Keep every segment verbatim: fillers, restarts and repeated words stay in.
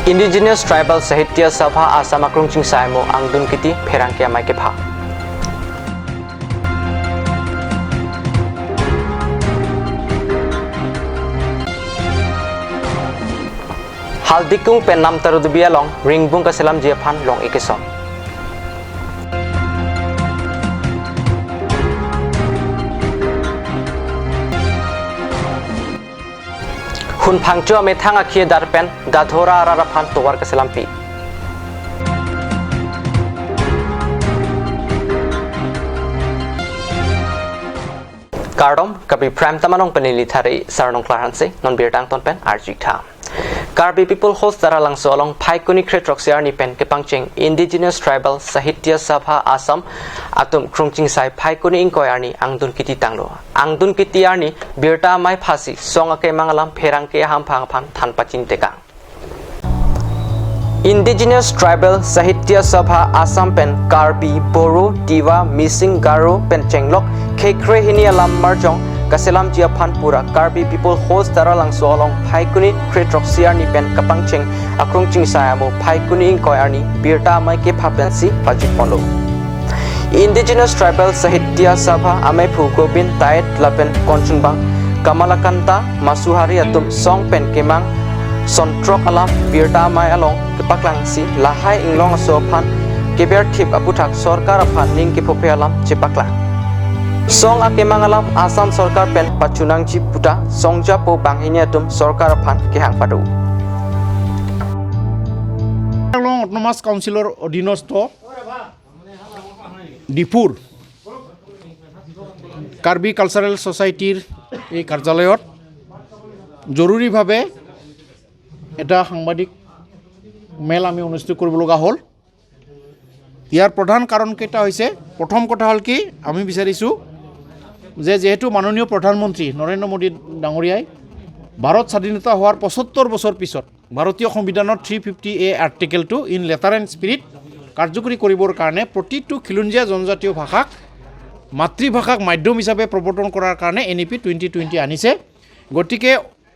Indigenous Tribal Sahitya Sabha Assam akrong chingsai amo angdun kiti pherangke amei kepha. Haldikung pen Namtarudubi along ringbung kaselamji aphan long-ik kesom. Hunphangcho amethang akhei adat pen Gadhora arat aphan tovar keselampi. Kardom, Karbi Prime Time along pen neli Thari Sarnong Klarhanse, non birta angton pen arju-ik tha. Karbi People Host Taralangso along Phaikuni kre throksi arni pen kepangcheng Indigenous Tribal Sahitya Sabha Assam atum krong chingsai Phaikuni ingkoi arni angdun kiti tanglo. Angdun kiti arni birta amei phasi song akemang alam pherangke ahamphang aphan than pachin tekang. Indigenous Tribal Sahitya Sabha Assam pen Karbi, Boro, Tiwa, Mising, Garo pen chenglok khekre hini alam marjong kaselamji aphan pura Karbi People Host Taralangso along Phaikuni kre throksi arni pen kepangcheng akrong chingsai amo Phaikuni ingkoi arni birta amei kepha pensi pajutponlo. Indigenous Tribal Sahitya Sabha ameiphu Gobind Tait lapen konchunbang Kamalakanta Masuhari atum song pen kemang son throk alam birta amei along kepaklangsi lahai inglong aso aphan keberthip aputhak sorkar aphan ning kephope alam chepaklang. Song akemang alam Assam sorkar pen pachunangji puta songjapo banghini atum sorkar aphan kehang pado. Karbi Anglong Autonomous Councilor অধীনস্থ ডিফুৰ কাৰ্বি কালচাৰেল ছ'চাইটিৰ এই কাৰ্যালয়ত জৰুৰীভাৱে এটা সাংবাদিক মেল আমি অনুষ্ঠিত কৰিব লগা হ'ল। ইয়াৰ প্ৰধান কাৰণকেইটা হৈছে, প্ৰথম কথা হ'ল কি, আমি বিচাৰিছোঁ যে যিহেতু মাননীয় প্ৰধানমন্ত্ৰী নৰেন্দ্ৰ মোদী ডাঙৰীয়াই ভাৰত স্বাধীনতা হোৱাৰ পঁচসত্তৰ বছৰ পিছত ভাৰতীয় সংবিধানৰ থ্ৰী ফিফটি এ আৰ্টিকেলটো ইন লেটাৰ এণ্ড স্পিৰিট কাৰ্যকৰী কৰিবৰ কাৰণে প্ৰতিটো খিলঞ্জীয়া জনজাতীয় ভাষাক মাতৃভাষাক মাধ্যম হিচাপে প্ৰৱৰ্তন কৰাৰ কাৰণে N E P twenty twenty আনিছে। গতিকে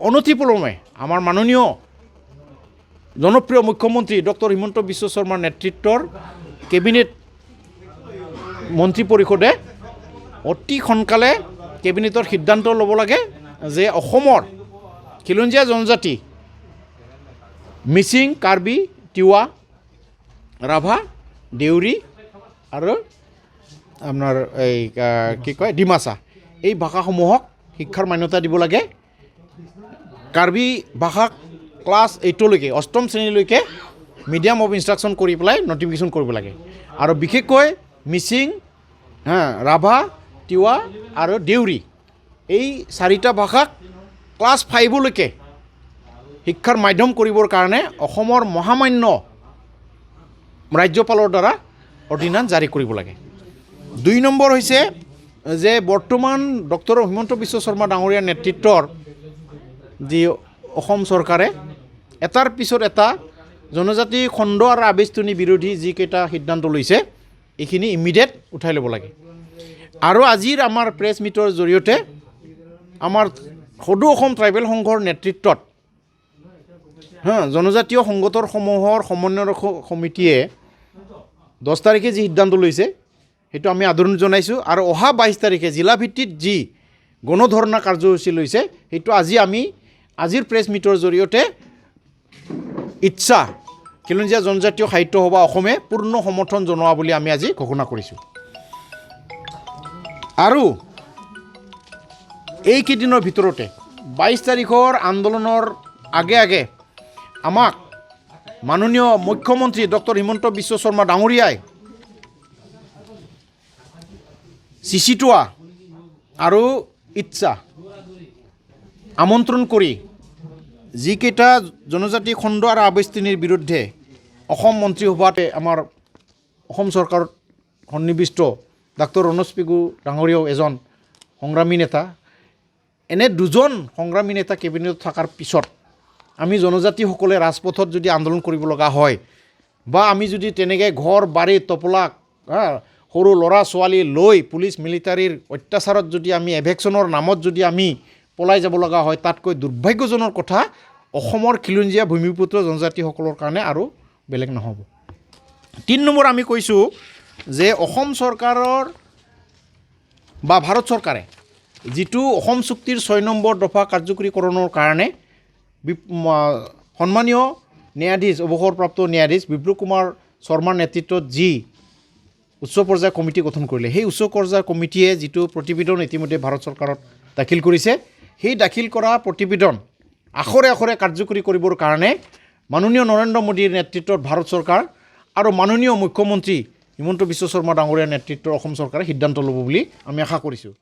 অনতিপলমে আমাৰ মাননীয় জনপ্ৰিয় মুখ্যমন্ত্ৰী ডক্টৰ হিমন্ত বিশ্ব শৰ্মাৰ নেতৃত্বৰ কেবিনেট মন্ত্ৰী পৰিষদে অতি সোনকালে কেবিনেটৰ সিদ্ধান্ত ল'ব লাগে যে অসমৰ খিলঞ্জীয়া জনজাতি মিচিং, কাৰ্বি, তিৱা, ৰাভা, দেউৰী আৰু আপোনাৰ এই, আহ, কি কয়, ডিমাচা, এই ভাষাসমূহক শিক্ষাৰ মান্যতা দিব লাগে। কাৰ্বি ভাষাক ক্লাছ এইটলৈকে, অষ্টম শ্ৰেণীলৈকে মিডিয়াম অফ ইনষ্ট্ৰাকশ্যন কৰি পেলাই নটিফিকেশ্যন কৰিব লাগে। আৰু বিশেষকৈ মিচিং, হা, ৰাভা, তিৱা আৰু দেউৰী, এই চাৰিটা ভাষাক ক্লাছ ফাইভলৈকে শিক্ষাৰ মাধ্যম কৰিবৰ কাৰণে অসমৰ মহামান্য ৰাজ্যপালৰ দ্বাৰা অৰ্ডিনেন্স জাৰি কৰিব লাগে। দুই নম্বৰ হৈছে যে বৰ্তমান ডক্টৰ হিমন্ত বিশ্ব শৰ্মা ডাঙৰীয়াৰ নেতৃত্বৰ যি অসম চৰকাৰে এটাৰ পিছত এটা জনজাতি খণ্ড আৰু আবেষ্টনী বিৰোধী যিকেইটা সিদ্ধান্ত লৈছে, এইখিনি ইমিডিয়েট উঠাই ল'ব লাগে। আৰু আজিৰ আমাৰ প্ৰেছ মিটৰ জৰিয়তে আমাৰ সদৌ অসম ট্ৰাইবেল সংঘৰ নেতৃত্বত, হা, জনজাতীয় সংগঠনসমূহৰ সমন্বয় স-, সমিতিয়ে দহ তাৰিখে যি সিদ্ধান্ত লৈছে, সেইটো আমি আদৰণি জনাইছোঁ। আৰু অহা বাইছ তাৰিখে জিলাভিত্তিত যি গণধৰ্ণা কাৰ্যসূচী লৈছে, সেইটো আজি আমি আজিৰ প্ৰেছ মিটৰ জৰিয়তে ইচ্ছা খিলঞ্জীয়া জনজাতীয় সাহিত্য সভা অসমে পূৰ্ণ সমৰ্থন জনোৱা বুলি আমি আজি ঘোষণা কৰিছোঁ। আৰু এইকেইদিনৰ ভিতৰতে বাইছ তাৰিখৰ আন্দোলনৰ আগে আগে আমাক মাননীয় মুখ্যমন্ত্ৰী ডক্টৰ হিমন্ত বিশ্ব শৰ্মা ডাঙৰীয়াই চিচিটোৱা আৰু ইচ্ছা আমন্ত্ৰণ কৰি যিকেইটা জনজাতি খণ্ড আৰু আবেষ্টনীৰ বিৰুদ্ধে অসম মন্ত্ৰীসভাত আমাৰ অসম চৰকাৰত সন্নিৱিষ্ট ডাক্তৰ ৰণোজ পেগু ডাঙৰীয়াও এজন সংগ্ৰামী নেতা। এনে দুজন সংগ্ৰামী নেতা কেবিনেটত থকাৰ পিছত আমি জনজাতিসকলে ৰাজপথত যদি আন্দোলন কৰিব লগা হয় বা আমি যদি তেনেকে ঘৰ বাৰী তপলাক, হা, সৰু ল'ৰা ছোৱালী লৈ পুলিচ মিলিটাৰীৰ অত্যাচাৰত যদি আমি এভেকশ্যনৰ নামত যদি আমি পলাই যাব লগা হয়, তাতকৈ দুৰ্ভাগ্যজনক কথা অসমৰ খিলঞ্জীয়া ভূমিপুত্ৰ জনজাতিসকলৰ কাৰণে আৰু বেলেগ নহ'ব। তিনি নম্বৰ আমি কৈছোঁ যে অসম চৰকাৰৰ বা ভাৰত চৰকাৰে যিটো অসম চুক্তিৰ ছয় নম্বৰ দফা কাৰ্যকৰীকৰণৰ কাৰণে বিপ-, মা-, সন্মানীয় ন্যায়াধীশ, অৱসৰপ্ৰাপ্ত ন্যায়াধীশ বিপ্লৱ কুমাৰ শৰ্মাৰ নেতৃত্বত যি উচ্চ পৰ্যায়ৰ কমিটি গঠন কৰিলে, সেই উচ্চ পৰ্যায়ৰ কমিটিয়ে যিটো প্ৰতিবেদন ইতিমধ্যে ভাৰত চৰকাৰত দাখিল কৰিছে, সেই দাখিল কৰা প্ৰতিবেদন আখৰে আখৰে কাৰ্যকৰী কৰিবৰ কাৰণে মাননীয় নৰেন্দ্ৰ মোদীৰ নেতৃত্বত ভাৰত চৰকাৰ আৰু মাননীয় মুখ্যমন্ত্ৰী হিমন্ত বিশ্ব শৰ্মা ডাঙৰীয়াৰ নেতৃত্বৰ অসম চৰকাৰে সিদ্ধান্ত ল'ব বুলি আমি আশা কৰিছোঁ।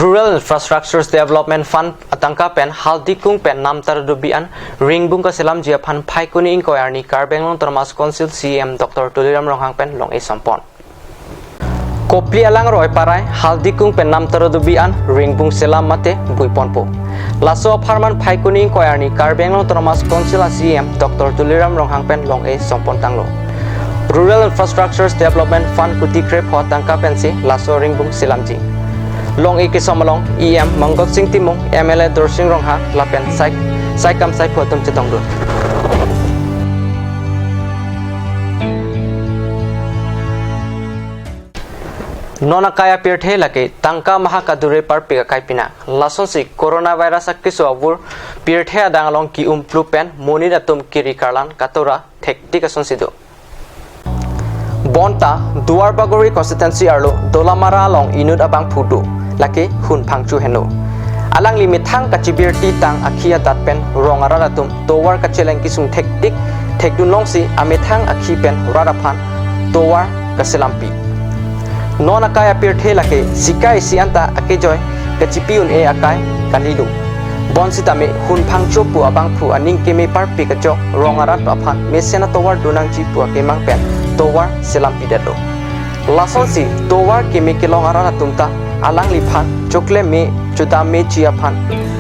Rural Infrastructures Development Fund atangka pen Haldikung pen Namtara Dubi an ringbung kaselamji aphan Phaikuni ingkoi arni Karbi Anglong Autonomous Council C E M Doctor Tuliram Ronghang pen long-e sompon. Kopili alangroi parai Haldikung pen Namtara Dubi an ringbung selam mate buiponpo. Laso apharman Phaikuni ingkoi arni Karbi Anglong Autonomous Council a C E M Doctor Tuliram Ronghang pen long-e sompon tanglo. Rural Infrastructures Development Fund kuti krepho atangka pensi laso ringbung selamji. Long-e kesom along E M Mangot Sing Timung, M L A Dorsing Ronghang lapen sai, saikam saiphu atum chetongdun. Non akai apirthe lake tangka maha kadure parpik akai pina. Lasonsi coronavirus akeso avur pirthe adang along ki-umplu pen monit atum kiri karlan katora thektik asonsi do. Bonta Duarbagori constituency arlo Dolamara along inut abangphu do, lake Hun Phangcho henlo. Alangli methang kachibirti tang akhi adat pen rong arat atum tovar kacheleng kesung thektik thekdun longsi amethang akhi pen rat aphan tovar kaselampi. Non akai apirthe lake sika isi anta akejoi kachipi un-e akai kalilo. Bonsitame Hun Phangcho pu abangphu aning keme parpik ajok rong arat aphan mesen atovar donangji pu akemang pen tovar selampidetlo. Lasonsi tovar keme kelong arat atum ta alangliphan choklem me chodam meji aphan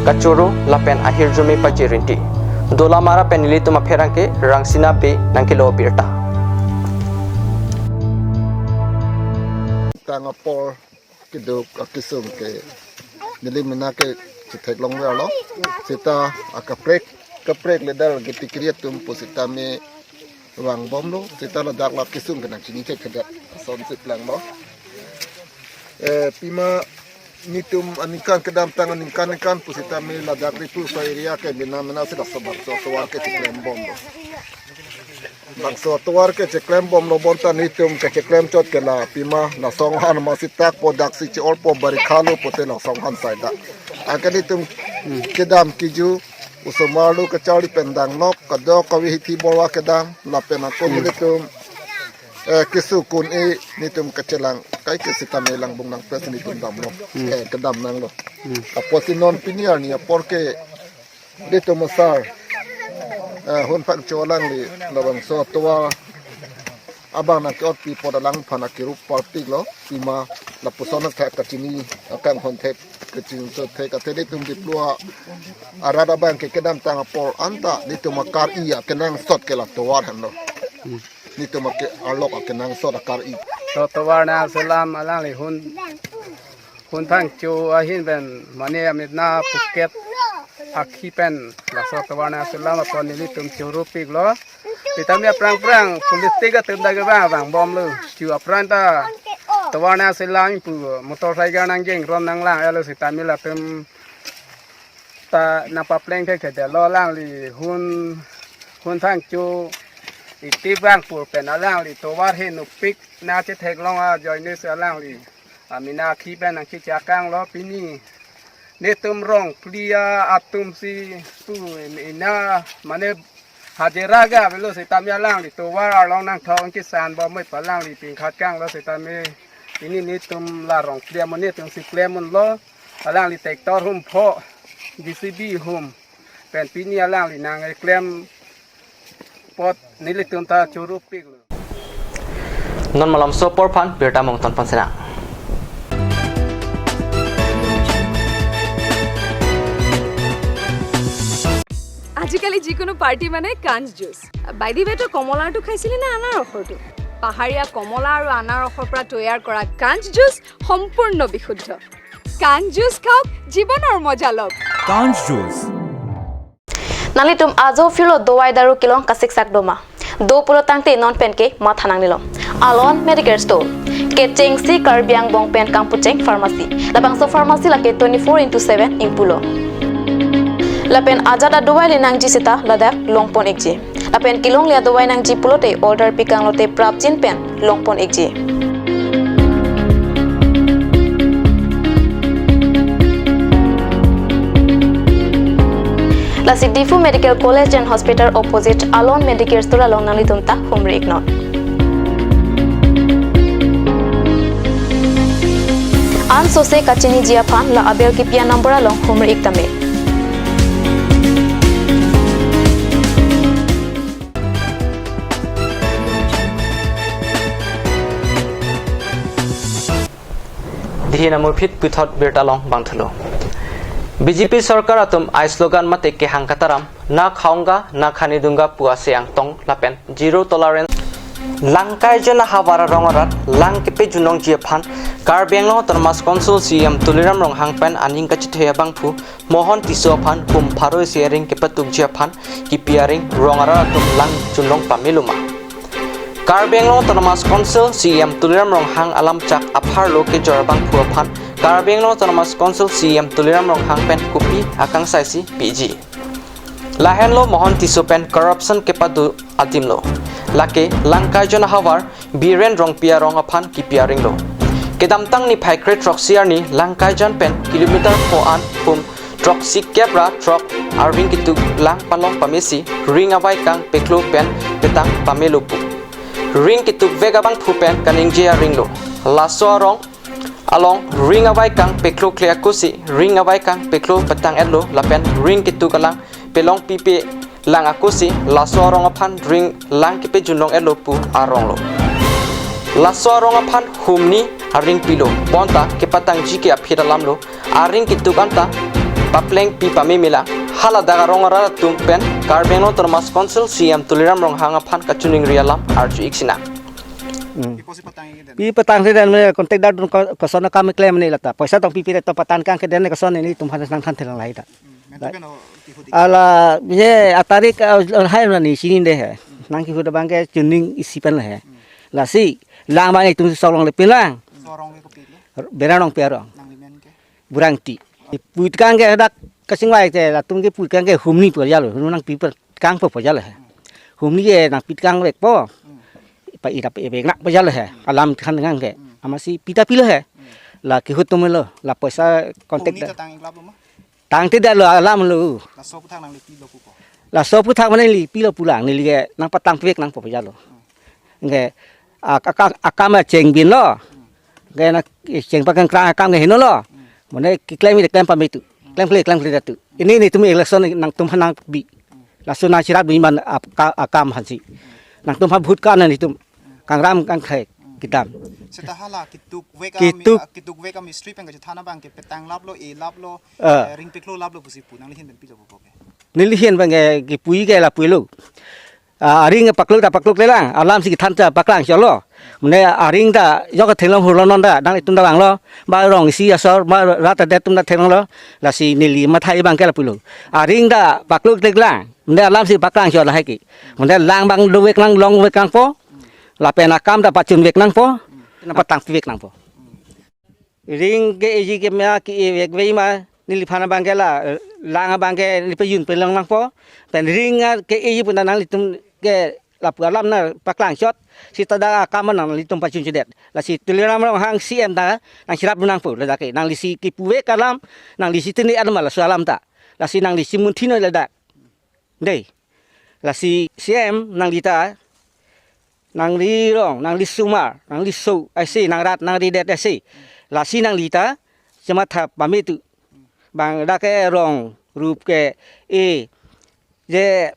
kachoro lapen ahirjume pajir rinti. Dolamara pen nelitum apherangke Rangsina Bey nangkelo birta. Tang apor keduk akesung ke neli mena ke chetheklong verlo. Seta akaprek kaprek ledal ke tikri atum pusitame vangbomlo. Seta ladak la kesung ke nangchini chethek asonsi planglo. Eh, pima nitum aningkan kedamtang aningkan ningkan pusitame ladak ritu so area ke bina mena sida so bangso tovar ke cheklembomlo. Bangso tovar ke cheklembomlo bonta nitum ke cheklem chot ke la pima la songhan masi tak po daksi che-orpo bari khalu pote la songhan sai dak. Anke nitum kedam kiju osomar lo kacharli pen dangnok kadokave hithi borwa kedam lapen ako nitum eh, kesung un-e nitum kachelang kai ke sitame langbung nangpres nitum damlo. Eh, kedam nanglo. Apotsi non pini arni apor ke nitum asar eh, Hun Phangcho alangli labangso tovar abang nangke-otpi apot alangphan akirup parpiklo. Pima lapuson athak kachini akanghon thek kachini so thek athe nitum diplua arat abang ke kedamtang apor anta nitum akar-i akenangsot ke la tovar henlo. Nitum ake arlok akenangsot akar-i. To tovar nangselam alangli Hun Hun Phangcho ahin pen mane amitna Phuket akhi pen laso tovar nangselam apot nelitum choro piklo. Sitame aphrang phrang politik atum dak abang vangbomlo. Chu aphrang ta tovar nangselam pu motorcycle nangjeng ron nanglang-elo sitame latum ta nangpapleng thekthedetlo alangli Hun Hun Phangcho iti bang pur pen alangli tovar henopik nangchetheklong ajoine si alangli amena akhi pen nangchechakanglo pini. Netum rong plia atum si pu ina mane hajira ga avelo sitame alangli tovar arlong nangthong kisan bomoi pu alangli pingkhatkanglo sitame pini netum la rong plia mo netum si klem unlo. Alangli tractor hum pho, J C B hum pen pini alangli nangklem apot nelitum ta choro piklo. Non malomso apor aphan birta mongton pansena. আজিকালি যিকোনো পাৰ্টি মানে কাঞ্চ জুচ। বাইদি বে, তই কমলাৰটো খাইছিলি নে আনাৰসৰটো? পাহাৰীয়া কমলা আৰু আনাৰসৰ পৰা তৈয়াৰ কৰা কাঞ্চ জুচ সম্পূৰ্ণ বিশুদ্ধ। কাঞ্চ জুচ খাওক, জীৱনৰ মজা লওক। কাঞ্চ juice. Nanglitum ajo phirlo dovai daru kelong kasiksak doma. Do pulo tangte non penke matha nangnelo. Alon Medicare Store. Kechengsi Karbi angbong pen kangpucheng pharmacy. Labangso pharmacy lake twenty-four into seven ingpulo. Lapen ajat adovai le nangji seta ladak longpon ikji. Lapen kelongle adovai nangji pulote order pikang lote prapjin pen longpon ikji. Lasi Diphu Medical College and Hospital opposite Alon Medicare Store along nanglitum ta humri iknon. An sose kachiniji aphan la abel kipi a-number along humri ik tame. Dihi namur phit puthot birta long bangthulo. B J P sorkar atum ai slogan mate kehang kataram, na khaunga, na khani dunga pu ase angtong lapen zero tolerance. Lang kaijon ahavar arong arat lang kepejun longji aphan Karbi Anglong Autonomous Council C E M Tuliram Ronghang pen aning kachethei abangphu Mohon Tisso aphan hum pharo isi aring kepatukji aphan kipi aring rong arat atum lang junlong pamelo ma? Karbi Anglong Autonomous Council C E M Tuliram Ronghang alamchak apharlo kejor abangphu aphan Karbi Anglong Autonomous Council C E M Tuliram Ronghang pen kopi akangsai si piji? Lahenlo Mohon Tisso pen corruption kepado adimlo. Lake lang kaijon ahavar Biren Rongpi arong aphan kipi aringlo. Kedamtang niphai kre throksi arni lang kaijon pen kilometer pho an hum throksi kep ra throk aring ketuk lang palong pamesi ring avaikang peklo pen petang pamelo pu. Ring ketukvek abangphu pen kaningje aringlo. Laso arong along ring avaikang peklo kle akusi ring avaikang peklo petang etlo lapen ring ketuk alang pelong pipe lang akusi laso arong aphan ring lang kepejun long etlo pu aronglo. Laso arong aphan humni aring pilo bonta kepatangji ke aphi alamlo, aring ketuk anta papleng pi pame melang. Haladak arong arat atum pen Karbi Anglong Autonomous Council C E M Tuliram Ronghang aphan kachiningri alam arju ik sinang. Hmm. Ipo si patang ini dan. Pi patang si dan me contact dan ko-, koson akam klem ni lata. Poisa tong pipi to patan kang ke dan koson ini tum hanas nangthan thelang lahai ta. Hmm. Mentu pen o tihu di. Ala ye atarik, eh, hai na ni sini deh he. Hmm. Nangkehut abang ke chuning isi pen le he. Hmm. Lasi lang abang itum solong le pilang. Sorong ke kopi le. Berarong perong. Nang limen ke. Burangti. Puitkang ke dak kasingvai te latum ke puitkang ke humni pu jalo, humni nangpi per kang po po jalo he. Humni ke nangpi kangvekpo. Hmm. Pa ira pe vek nak po jalo he. Alam khan ngang ke. Hmm. Amatsi pita pilo he. Hmm. La kehut tumelo, la poisa contact. Humni da. Tang iklap lo ma? Tangte da lo alam lo. Laso aphuthak nangli pilo pupo. Laso aphuthak mane neli pilo pulang, neli ke nangpatangpek nangpo po jalo. Hmm. Nge, ak-, ak-, ak-, akam cheng bin lo. Nge na cheng pakang krang akam ke heno lo. Mane keklem ni klem pame tu. Klem kle, klem kle tu. Ini ni tum election nangtum hanang bi. Laso nangchirap bi man ap-, ka-, akam hansi. Nangtum ha vote kan ni tum. Kangram kangkhai kedam. Seta hala ketukvek a mi-, ketuk. Ketukvek a mistri pen kachethan abang ke petang lap lo, e lap lo, eh, ring peklo lap lo pusi pu. Nangli hin pen pilo pupo ke. Neli hin pen ke, kepui ke la puilo. Ah, aring pakluk ta pakluk lelang, alam si kethan ta paklang cholo. Mane aring ta jok theklong hurlo non ta, nang itum ta vanglo, ba rong isi asor, ba rat ta det atum ta theklonglo, lasi neli mathai abang ke la pulo. Aring ta pakluk lelang, mane alam si paklang cholo hai ke. Mane lang abang dovek lang longvek langpo, lapen akam ta pachunvek nangpo, nangpatangpek nangpo. Ring ke-eji keme ke-e vek vei ma, neliphan abang ke la, eh, lang abang ke neli pejun pelong nangpo. Pen ring a ke-eji pu nanglitum ke lapu alam nangpaklang chot. Seta dak akam nanglitum pachun chidet. Lasi Tuliram Ronghang C M ta nangchirap nangpo ladak ke. Nangli si kepuvek alam, nangli si tini alam laso alam ta. Lasi nangli si munthi noi ladak. Dei. Lasi C M nangli ta, nangli rong, nangli sumar, nangli so, aisi, nang rat, nangri det aisi. Lasi nangli ta, chematha pame tu. Bang dak ke rong, rup ke, e, je,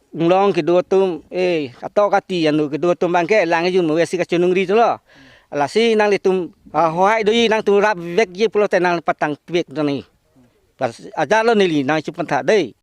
nglong kedo atum, e, atok ati, anu kedo atum abang ke, lang jun mo, aisi kachiningri tu lo. Lasi nanglitum, ah, hohai doji nangtum rapvekji pulote nangpatangpek nang ni. Pas, ajat lo neli, nangchepantha dei.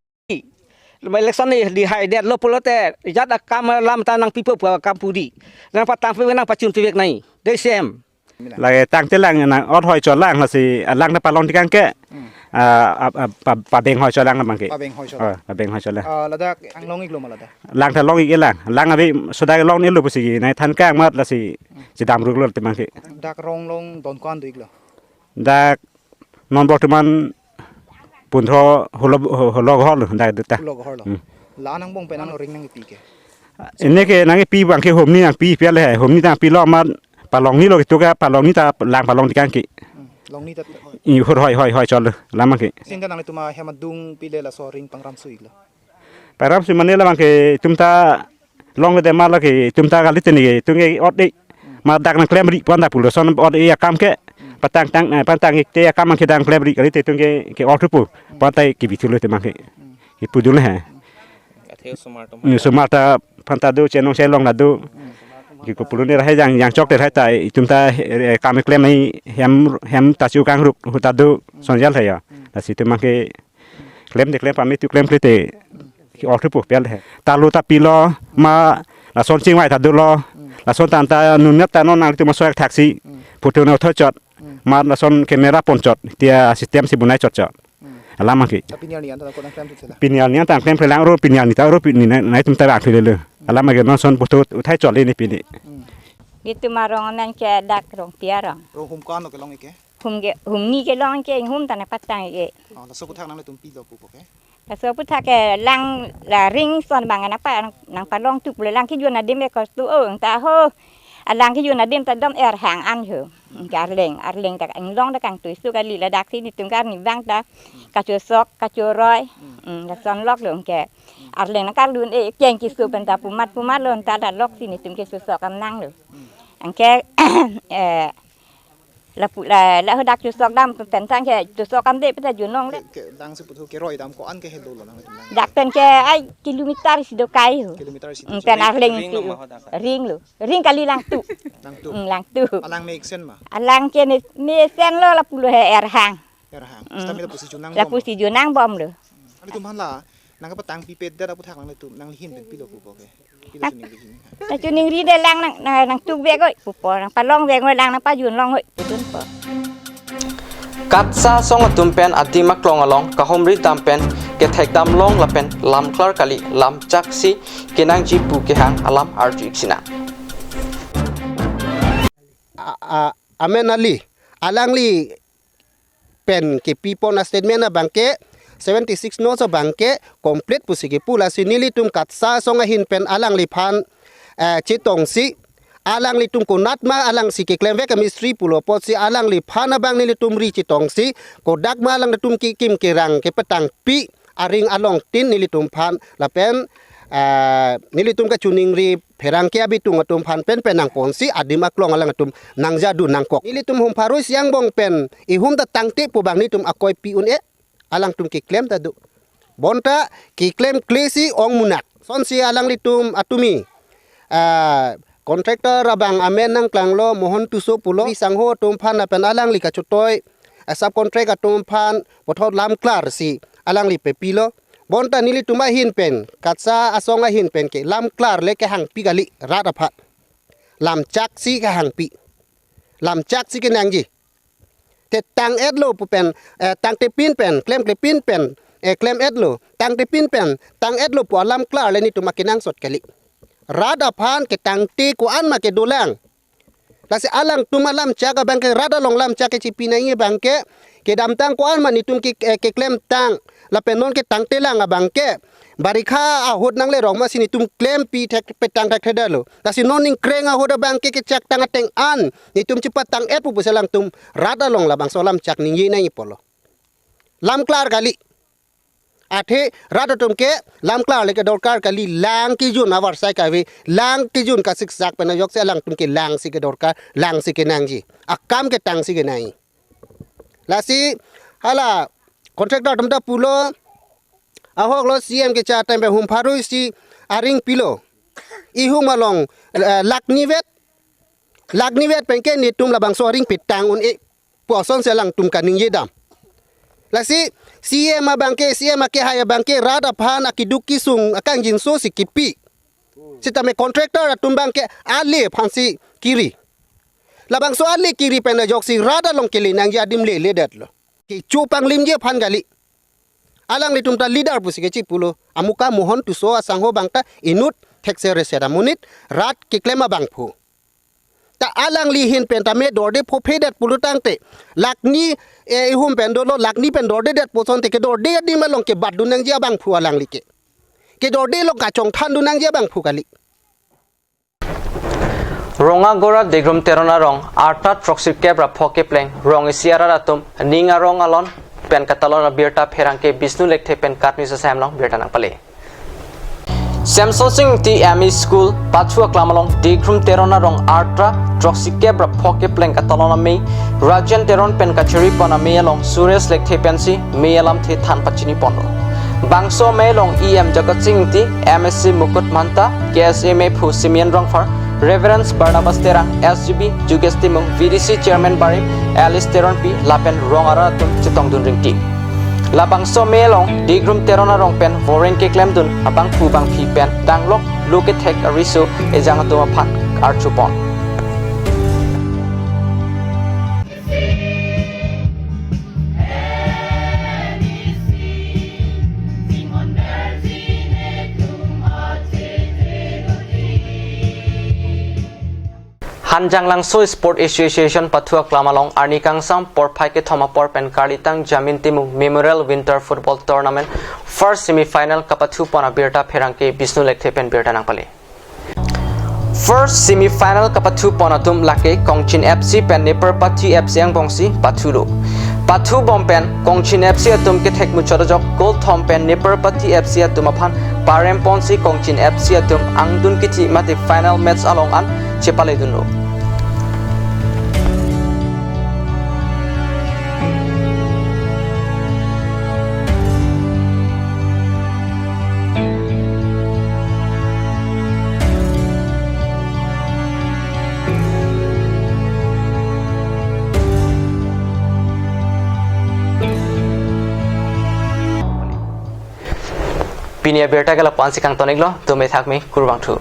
Lama election ni dihai det lo pulote, jat akam alam ta nangpipo pu akam pudi. Nangpatangpek nangpachunpek nai. Dei C M. Lake tangte lang nang ot hoi chot lang lasi, ah, lang ta palong tikang ke. Hmm. Ah, ah, ah, pa, pabeng hoi chot lang abang ke. Pabeng hoi chot. Oh, pabeng hoi chot lang. Ah, ladak ang long-iklo ma ladak? Lang ta long-ik-e lang. Lang abi soda long-iklo pusi nai than kang mat lasi, hmm, chedam ruklo te abang ke. Dak rong along don ko-an do-iklo? Dak non bortoman pundro holo, holo ghor lo dak ta. Holo ghor lo. Hmm. La angbong pen nang ring nangkepi ke? Ene ke nangkepi abang ke humni nangpi piale hai. Humni nangpilo amat palongnilo ketu ke, palongni ta lang palong tikang ke. Hmm. Longni ta hoi. I hur hoi hoi hoi chot lo. Lam abang ke. Sinta nanglitum ahem adung pile laso ring pangram su-iklo? Pangram su mane labang ke itum ta longle te ma lake itum ta kalite ne ke itum ke ot-e. Ma dak nangklemri pon ta pulo son ot-e akam ke. Patang tang, eh, patang-ikte akam abang ke dak nangklemri kalite itum ke, ke ot thupo. Pon ta kebi thulo te abang ke. Kepu dunle he. Athe osomar atum. Ni osomar ta aphan ta do, chenong chelong ta do. Ke kopulone ra hai jang, jangchok te ra hai ta itum ta, eh, kam keklem ai hem, hem ta chu kangruk hu ta do, sonjal hai ya. Lasi itum abang ke klem te klem pame tu klem kle te. Ke ot thupo piale he. Ta lo ta pilo ma lason chingvai ta dolo. Lason ta anta nunep ta non nangtum aso-ek thaksi. Photo ne thoi chot. Ma lason camera pon chot. Tia system si bunai chot chot. Alam abang ke. Ta pini arni anta ko nangklem tu sela? Pini arni anta klem phelang ro pini arni ta ro pini nai, nai tum ta bak philelo. Alam abang ke non son photo uthai chot le ne pini. Netum arong amen ke dak Rongpi arong. Rong hum ko-an lo kelong-ik ke? Hum ke, humni kelong ke, hum ta nangpatang-ik-e. Oh, laso aphuthak nanglitum pilo pupo ke? Laso aphuthak ke lang la ring son abang nangpa, nangpalong tu pulo lang kejun adim ke kostu o ta ho. Alang kejun adim ta dom erhang an ho. Ke arleng, arleng ta inglong ta kangtui su kali ladak si netum ke arnivang ta kachosok, kachoroi. Hmm, lason lok lo ke. Arleng nangkarlun-e keng keso pen ta pumat pumat lo ta la lok si netum ke sosok amnang lo. Anke, eh, lapu la, la hadak chosok dam pen tang ke chosok amde pen ta junong le. Ke, ke lang si puthu keroi dam ko-an ke helo lo nangtum lang? Dak pen ke ai kilometer isi do kai ho. Kilometer isi do. Hmm, pen arleng ring tu lo ma hadak? Ring lo. Ring kali lang tu. Lang tu. Hmm, lang tu. Alang me-iksen ma? Alang ke me, mesen lo lapu lo he erhang. Erhang. Hmm. Sitame lapu si junang bom. Lapu si junang bom lo. Netum aphan la nangkepatang pipedet aphuthak nanglitum, nangli ahin pen pilo pupo ke? Pilo, ah, chiningri ahin? Nang chiningri de lang nang, nang, nangtuk vek oi pupo, nangpalong vek oi lang, nangpajun long oi pudun po. KATSA asong atum pen adim aklong along kahumri dam pen kethek dam long lapen lamklar kali, lamchak si kenangji pu kehang alam arju-ik sinang. A, a, amen ali, alangli pen kepi pon a-statement abang ke seventy six norms abang ke complete pusi kepu, lasi nelitum KATSA asong ahin pen alangliphan, eh, chetongsi, alanglitum konat ma alangsi keklem vek a-mistri pulo apotsi alangliphan abang nelitum ri chetongsi, kodak ma alanglitum kekim kerang kepatangpi aring along tin nelitum aphan lapen, eh, nelitum kachiningri pherangke abitung atum aphan pen pen nangponsi adim aklong alangtum nangjadu nangkok. Nelitum hum pharo isi angbong pen ihum ta tangte pu abang netum akoi pi un-e, alangtum keklem ta do. Bonta keklemkle si ong munak. Sonsi alanglitum atumi, ah, contractor abang amen nangklanglo, Mohon Tisso pulo, sangho atum aphan lapen alangli kachotoi, ah, subcontract atum aphan puthot lamklar si alangli pepilo. Bonta nelitum ahin pen, KATSA asong ahin pen ke lamklar le kehangpi kali rat aphan. Lamchak si kehangpi. Lamchak si kenangji. Te tang-etlo pu pen, eh, tangte pin pen, klemkle pin pen, eh, klem-etlo. Tangte pin pen, tang-etlo pu alamklar le netum akenangsot kali. Rat aphan ketangte ko-an ma kedolang. Lasi alangtum alamchak abang ke rat along lamchak kechipi nangji abang ke, kedamtang ko-an ma netum ke, eh, keklemtang lapen non ketangtelang abang ke, barikha ahut nangle rong ma si netum klempi thek petang thekthedetlo. Lasi non ningkreng ahut abang ke kechaktang ateng an netum chepatang-et pu pusi alangtum rat along labangso lamchak ningje nangji pulo. Lamklar kali. Athe rat atum ke lamklar le kedorkar kali, lang kejun avarsai kave, lang kejun kasiksak pen ajoksi alangtum ke lang si kedorkar, lang si kenangji. Akam ketang si kenangji. Lasi hala contractor atum ta pulo, ahok lo C M kecha time pen hum pharo isi aring pilo. Ihum along, eh, lakh nivet, lakh nivet pen ke netum labangso aring petang un-e pu asonsi alangtum kaningje dam. Lasi C M abang ke, C M akehai abang ke rat aphan akeduk kesung akangjinso si kipi. Sitame contractor atum abang ke ale aphansi kiri. Labangso ale kiri pen ajoksi rat along kele nangji adim lele detlo. Kecho panglimji aphan kali. Alanglitum ta leader pusi kechipulo. Amuka Mohon Tisso asangho abang ta inut thekse reset amonit rat keklem abangphu. Ta alangli ahin pen tame dorde phophe det pulo tangte. Lakh ni, eh, ihum pen dolo, lakh ni pen dorde det pu asonte kedorde adim along kebatdun nangji abangphu alangli ke. Kedorde along kachongthandun nangji abangphu kali. Rongagora Degrum Teron arong arta throksi kep ra pho kepleng rong isi arat atum ning arong alon pen katalon abirta pherangke Bishnu Lekthe pen KAT News asai along birta nangpale. Semsonsing Ingti M E School pathu aklam along Degrum Teron arong arta throksi kep ra pho kepleng katalon amei Rajen Teron pen kachiri pon amei along Suresh Lekthe pensi mei alamthe than pachini ponlo. Bangso amei along E M Jagat Sing Ingti, M A C Mukut Mahanta, K S A meiphu Simeon Rongphar, Reverend Barnabas Terang, S G B Jugesh Timung, V D C Chairman barim Alice Teronpi lapen rong arat atum chetongdun ringti. Labangso amei along Degrum Teron arong pen voreng keklemdun abangphu bangphi pen danglok lo kethek ariso ejang atum aphan archupon. Hanjanglangso Sport Association pathu aklam along arni kangsam porphai kethom apor pen Karlitang Jamin Timung Memorial Winter Football Tournament first semi final kapathu pon abirta pherangke Bishnu Lekthe pen birta nangpale. First semi final kapathu pon atum lake Kongchin F C pen Neperpathy F C angbongsi pathulo. Pathu bom pen Kongchin F C atum kethek muchot ajok goal thom pen Neperpathy F C atum aphan parem ponsi Kongchin F C atum angdun kithi mate final match along an chepaledunlo. Pini abirta ke lapu-ansi kangton-iklo, dome thakme, kurvangthu.